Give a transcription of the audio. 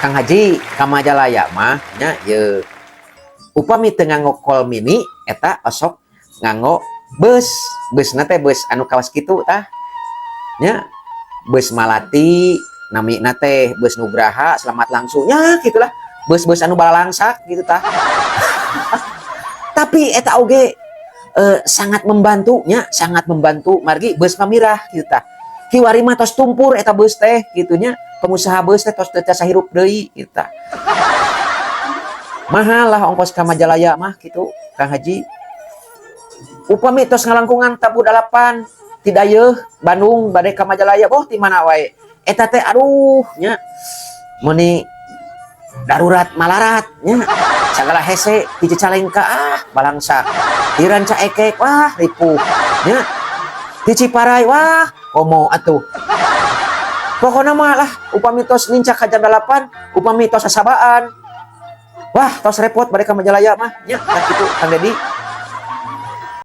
Kang Haji, ka Majalaya mah nya ye upami teu nganggo kol mini eta osok nganggo bus. Busna teh bus anu kawas kitu tah nya, bus Malati namina teh, bus Nugraha, Selamat Langsung nya gitulah, bus-bus anu balalangsak gitu tah. Tapi eta oge sangat membantu nya, sangat membantu, margi bus mah mirah gitu tah. Kiwari mah tos tumpur eta bus teh gitu nya, pengusaha bus teh tos teu tiasa hirup deui gitu tah. Mahal lah ongkos ka Majalaya mah gitu, Kang Haji. Upami tos ngalangkungan tabuh 8 ti Dayeuh Bandung bade ka Majalaya, boh ti mana wae eta teh, aduh nya, meuni darurat malarat nya, sagala hese. Ti Cicalengka, ah, balangsak. Ti Rancaekek, wah, ripuh nya. Ti Ciparay, wah, komo atuh. Pokoknya mah lah, upami tos nincak ka jam 8, upami tos sasabaan, wah, tos repot bade ka Majalaya mah nya. Tah kitu, Kang Dedi.